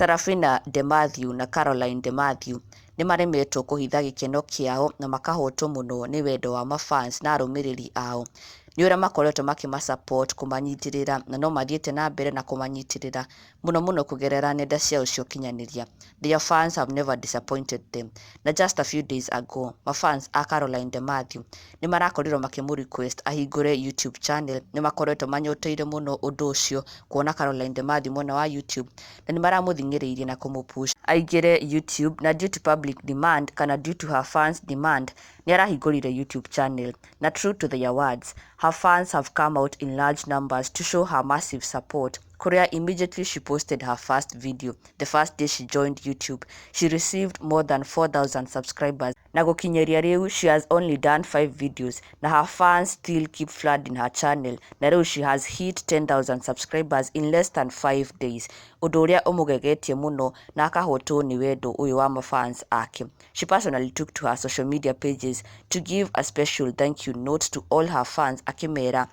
Sarafina De Mathew na Caroline De Mathew nĩ maremetwo kũhitha gĩkeno kĩao na makahotwo mũno nĩ wendo wa mafans na arũmĩrĩri ao nĩ ũrĩa makoretwo makĩma support, kũmanyitĩrĩra, na no mathiĩte na mbere na kũmanyitĩrĩra mũno mũno kũgerera nenda ciao cia ũkinyanĩria. Their fans have never disappointed them. Na just a few days ago, mafans a Caroline De Mathew nĩ marakorirwo makĩmũ request ahingũre YouTube channel. Nĩ makoretwo manyoteire mũno ũndũ ũcio, kuona Caroline De Mathew mwena wa YouTube, na nĩ maramũthing'ĩrĩirie na kũmũpush aingĩre YouTube. Na due to public demand, kana due to her fans' demand, nĩ arahingũrire YouTube channel. Na true to their words, her fans have come out in large numbers to show her massive support, kũrĩa immediately she posted her first video, the first day she joined YouTube, she received more than 4000 subscribers. Na gũkinyĩria rĩu, she has only done 5 videos, na her fans still keep flooding her channel, na rĩu she has hit 10,000 subscribers in less than 5 days, ũndũ ũrĩa ũmũgegetie mũno na akahotwo nĩ wendo ũyũ wa mafans ake. She personally took to her social media pages to give a special thank you note to all her fans, akĩmera,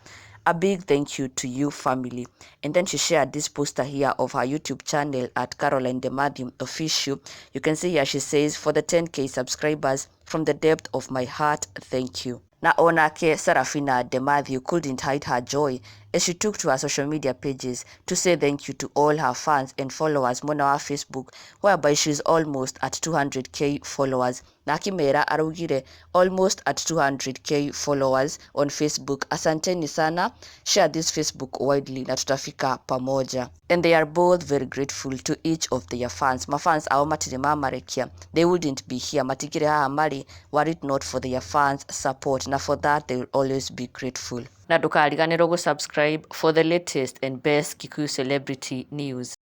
"A big thank you to you, family." And then she shared this poster here of her YouTube channel at Caroline De Mathew Official. You can see here she says, "For the 10K subscribers, from the depth of my heart, thank you." Na onake Sarafina De Mathew couldn't hide her joy as she took to her social media pages to say thank you to all her fans and followers mwena wa Facebook, whereby she's almost at 200K followers. Na akimera araugire, "Almost at 200K followers on Facebook. Asanteni sana. Share this Facebook widely na tutafika pamoja." And they are both very grateful to each of their fans. Mafans ao matirĩ mamarekia. They wouldn't be here, matikĩrĩ haha marĩ, were it not for their fans' support, na for that they will always be grateful. Na ndũkariganĩrwo gũsubscribe for the latest and best Kikuyu celebrity news.